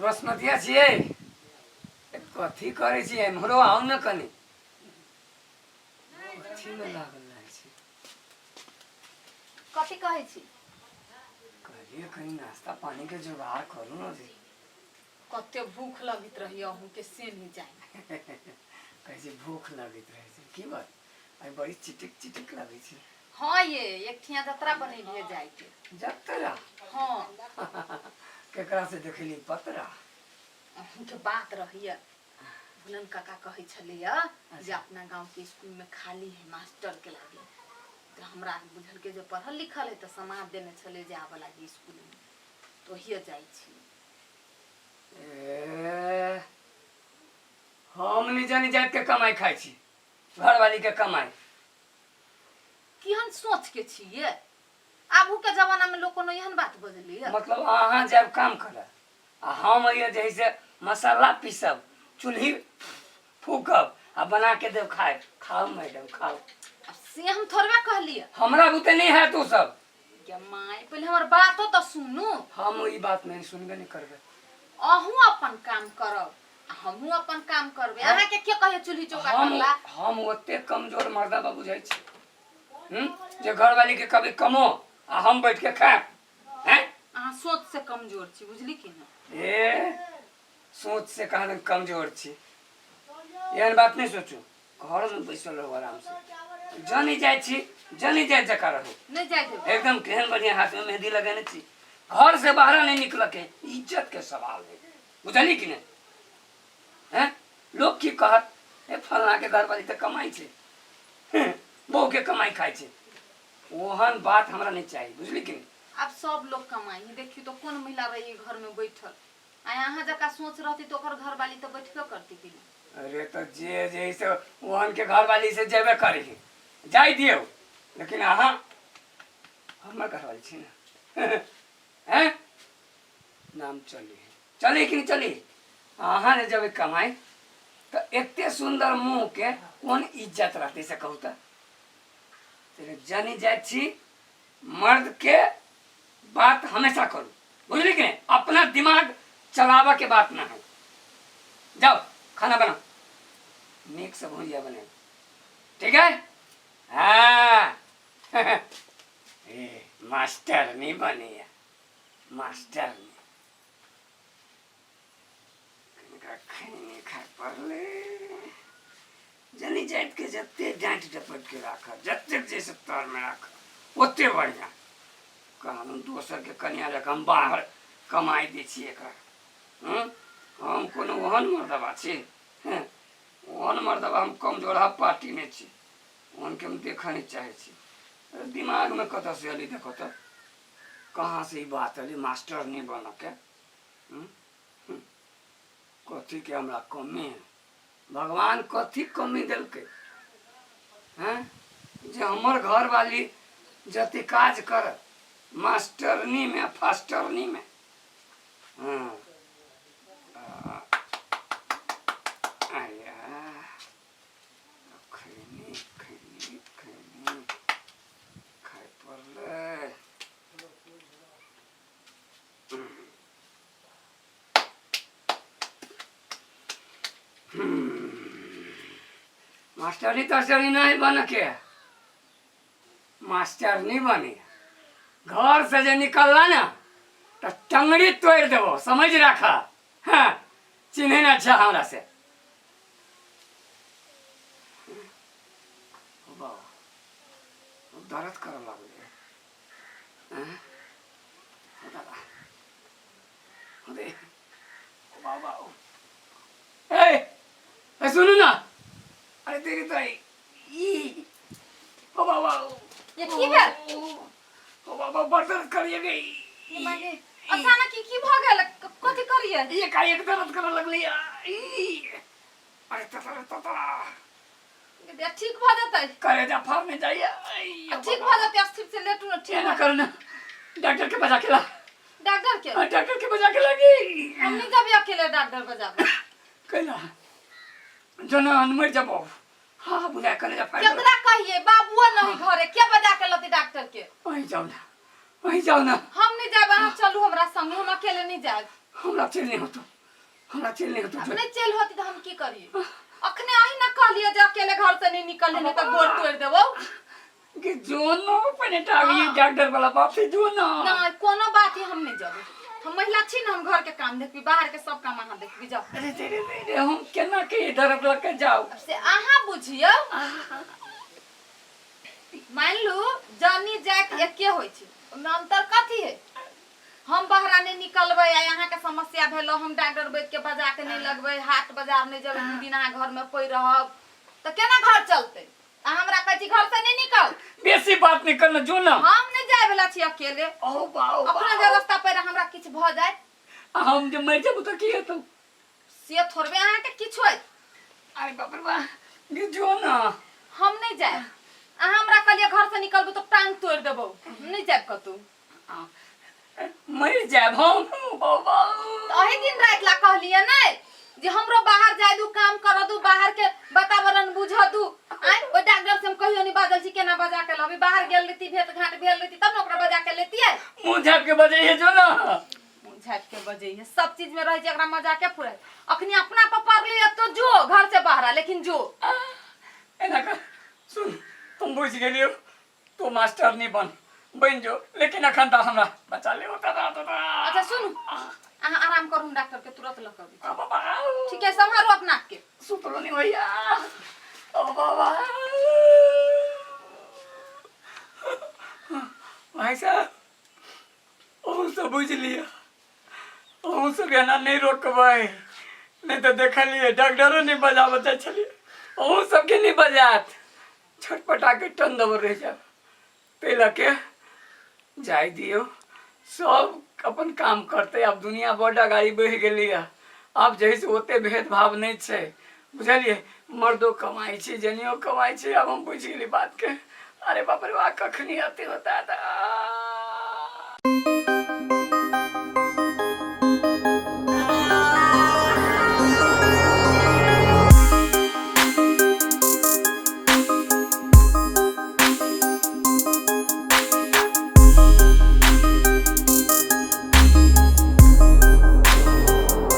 बसमतिया छियै कथी करै छियै एम्हरो आउ ने कनि कथीमे लागल रहै छी कथी कहै छी कहलियै कनि नाश्ता पानीके जोगाड़ करू ने जी कते भूख लगैत रहैए अहूँके से नहि जानि कहै छै भूख लगैत रहै छै की बात आइ बड़ी चिटिक चिटिक लगै छै हाँ ये एक ठिया जतरा बनेलिए जाइके जतरा हाँ केकरा से देखली पतरा अहूँके बात रहैए भुलन काका कहै छलैया जे अपना गाँवके स्कूलमे खाली है मास्टरके लागी तऽ हमरा बुझलकै जे पढ़ल लिखल है तऽ समाद देने छलै जे आबऽ लागी स्कूलमे तऽ ओहिए जाइ छी ए, हम नहीं जानी जात के कमाई खाई छी घरवाली के कमाई केहन सोच के छियै आबू के जमाना में लोग कोनो एहन बात बजलियै मतलब अहाँ जायब काम करे आ हम अइए जे है से मसाला पीसब चूल्ही फूकब आ बना के देब खाए खाओ मैडम खाओ अब से हम थोड़बे कहलियै हमरा बुते नहीं है तू सब गे माय पहिले हमर बातो तऽ सुनू हम ई बात नहीं सुनबे नहीं करबे अहूँ अपन काम करब आ हमहूँ अपन काम करबै अहाँके के कहै चूल्ही चौका हम करला हम ओते कमजोर मर्दा बुझै छी जे घरवाली के कभी कमो आ हम बैठ के खाएब हैं अहाँ सोच से कमजोर छी बुझली कि ना ए सोच से कहाँ कमजोर छी एहन बात नहीं सोचू घर में बैसल रहू आराम से जनी जाइ छी जनी जाइ जकाँ रहू नहीं जाय देबै एकदम केहन बढ़िया हाथ में मेहंदी लगेने छी घर से बाहर नहीं निकल के इज्जत के सवाल है बुझली कि नहीं हैं लोग की कहत ए फलना के घरवाली तऽ कमाइ छै हैं, बहू के कमाइ खाइ छै ओहन बात हमरा नहीं चाही बुझली कि नहीं आब सब लोग कमाई है देखियो तो कोन महिला रही घर में बैठल आ अहाँ जकाँ सोच रहती तो ओकर घरवाली तो बैठबे करती कि नहीं अरे तो जे जे से ओहन के घरवाली से जेबे करी जाय दियौ लेकिन अहाँ हमर घरवाली छी ने हैं नाम चली चली कि नहीं चली अहाँ जे जेबै कमाइ तऽ एते सुन्दर मुँहके कोन इज्जत रहतै से कहू तऽ जनी जाइ छी मर्द के बात हमेशा करू बुझली कि नहीं अपना दिमाग चलाबऽ के बात ना है जाओ खाना बनाओ नीक से भुजिया बने ठीक है हाँ ए मास्टर नहीं बने मास्टर नहीं खैनी खाय पड़लै जनी जातिके जते डाँटि डपटि के राखऽ जतेक जैसे तरमे राखऽ ओते बढ़िआँ कहलहुँ दोसरके कनिआँ जकाँ हम बाहर कमाइ दै छी एकरा हँ हम कोनो ओहन मर्दबा छी हँ ओहन मर्दबा हम कमजोरहा पार्टी नहि छी ओहनके हम देखऽ नहि चाहै छी दिमागमे कतऽसँ एलै देखऽ तऽ कहाँसँ ई बात एलै मास्टर नहि बनऽके हँ कथीके हमरा कमी है भगवान कथी कमी देलकै हैं जे हमर घरवाली जते काज करत मास्टरनीमे फास्टरनीमे हँ आया खैनी खैनी खैनी खाय पड़लै मास्टरी तास्टरी नहीं बन के मास्टर नहीं बने घर से जे निकलला ना तो टंगड़ी तोड़ देबो समझ रखा हाँ चिन्हे ना अच्छा हमरा से बाबा दर्द करे लगले हैं? दादा अरे बाबा ए ए सुनू ना अरे तेरी तो ई ओ बाबा ये की भेल ओ बाबा बड़ दर्द करिए गई ये मागे अचानक ई की भऽ गेल कथी करिए ये का एक दर्द करे लगली ई अरे ततरा ततरा दे ठीक भऽ जेतै करेजा फाड़ में जाइए ठीक भऽ जेतै स्थिर से लेटू ने ठीक एना करू ना डॉक्टर के बजा के ला डॉक्टर के हाँ, डॉक्टर के बजा के लागी हम नहीं जाबे अकेले डॉक्टर बजाबे कैला जना मर जबो हाँ बुझा कलेजा फाड़ देलक। केकरा कहिए बाबुओ नहीं घरे के बजा के लती डॉक्टर के वहीं जाओ ना वहीं जाओ ना हम नहीं जाब अहाँ चलू हमरा संग हम अकेले नहीं जाब हमरा चलि नहि होतो, हमरा चलि नहि होतो। अब नहीं चल होती तो हम की करिए? अखने आही ना कहलिए जे अकेले घर से नहीं निकले, नहीं तो गोड़ तोड़ देबो। कि जो न पने टांगी डॉक्टर वाला बाप से जो न। ना, कोनो बात ही हम नहीं जब, हम महिला छी ना, हम घर के काम देखबी, बाहर के सब काम अहाँ देखबी, जाओ। अरे तेरे तेरे, हम केना के इधर लग के जाओ? अब से अहाँ बुझियौ, मान लू जानी जात एके होइ छै, ओहिमे अंतर कथी है? हम बहरा नहीं निकलबै आ अहाँके समस्या भेलो, हम डॉक्टर वैद्य के बजा के नहीं लगबै, हाट बाजार नहीं जेबै, 2 दिन अहाँ घर में पड़ि रहब तऽ केना घर चलतै? आ हमरा कहै छी घर से नहीं निकल। बेसी बात नहीं करना, जो ना। हम नहीं जाए वाला छी अकेले। ओ बाओ। अपना जे रास्ता पर हमरा किछु भऽ जाए, हम जे मरि जेबो तऽ की हेतौ? से थोड़बे अहाँके किछु होयत। अरे बाप रे बा, जो ना। हम नहीं जाए। अहाँ हमरा कहलिए घर से निकलबो तऽ टांग तोड़ि देबो, हम नहीं जायब कतौ। मरि जायब हम बाबा। तऽ अही दिन राति ला कहलिए नहीं जे हमरो बाहर जाय दू, काम कर दू, बाहर के वातावरण बुझ दू। आय ओहि डॉक्टर से हम कहियो नहीं बाजल छी, केना बजा के लबी? बाहर गेल रहती, भेंट घाट भेल रहती, तब ने ओकरा बजा के लेतियै। मुँह झाँप के बजैहे जो ना। मुँह झाँप के बजैहे, सब चीज में रहै छै एकरा मजाके फुराय। अखनी अपना पर पड़ली तो जो घर से बाहर, लेकिन जो एना कर, सुन, तुम बुझि गेलियो, तू मास्टर नहीं बन, बन जो, लेकिन अखन तऽ हमरा बचा ले होता था तो। अच्छा सुनू, अहाँ आराम करू, हम डॉक्टर के तुरंत लऽ के अबै छी। ठीक है, सम्हारू अपना के। सुतलो नहीं भैया। ओ बाबा, भाई साहब, अहूँ सब बुझि लिअ, अहूँ सब एना नहि रोकबै, नहि तऽ देखलियै डॉक्टरो नहि बजाबऽ चाहै छलियै, अहूँ सबके नहि बजायत, छटपटा के टन दबर रहि जायब। ताहि लऽ के जाय दियौ, सब अपन काम करतै। आब दुनिया बड्ड अगाड़ी बढ़ि गेलैए, आब जे है से ओते भेदभाव नहि छै, बुझलियै? मर्दो कमाइ छै, जनियो कमाइ छै। आब हम बुझि गेलियै बातके। अरे बाप रे बा, कखनी अते होता तऽ